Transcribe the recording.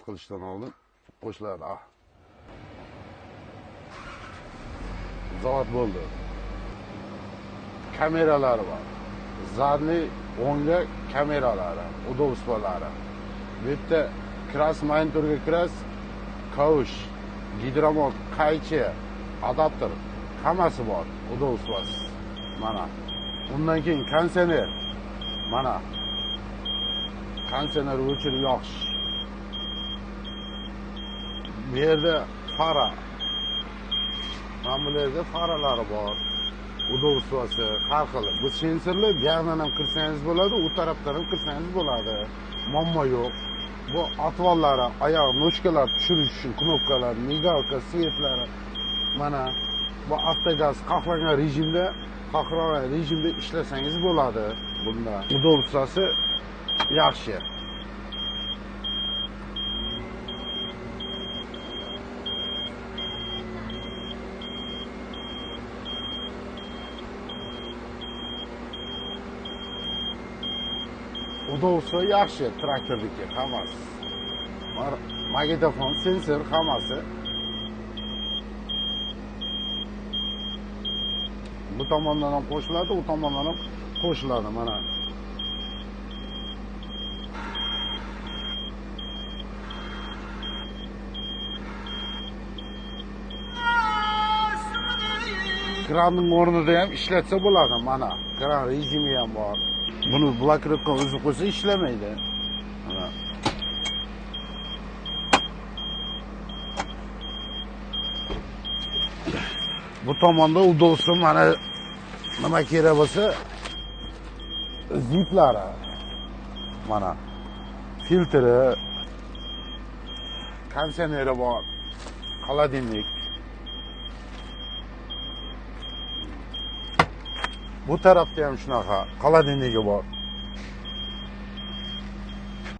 Qilishdan oldin qo'shiladi. Zavod bo'ldi. Kameralari bor. Zadniy o'ngga kameralari, удобстволari. Bu yerda kirasiz, monitorga kirasiz, kavush, gidromot, qaychi, adapter hammasi bor, удобствоsi. Mana. Undan keyin konditsioner. Mana. Konditsioner o'chirib yoqish. Bu yerda fara. Mana bu yerda faralari bor. Удобствоsi har xil. Bu sensorli bu yoqdan ham kirsangiz bo'ladi, u tarafdan ham kirsangiz bo'ladi. Muammo yo'q. Bu atvallari, oyoq nochkalar tushirish uchun knopkalar, migalka, svetlari. Mana bu avtogaz xohlagan rejimda, xohlagan rejimda ishlasangiz bo'ladi bunda. Удобствоsi yaxshi. Удобство yaxshi traktorniki hammasi. Magnitofon, sensor hammasi. Bu tomondan ham qo'shiladi, u tomondan ham qo'shiladi mana. Kranning o'rnida ham ishlatsa bo'ladi mana. Kran rejimi ham bor. Buni blokirovka uzib qo'ysa ishlamaydi. Mana. Bu tomonda удобство mana nima kerak bo'lsa ziplari. Mana filtri, konditsioneri bor, холодильник. Bu tarafda ham shunaqa холодильnigi bor.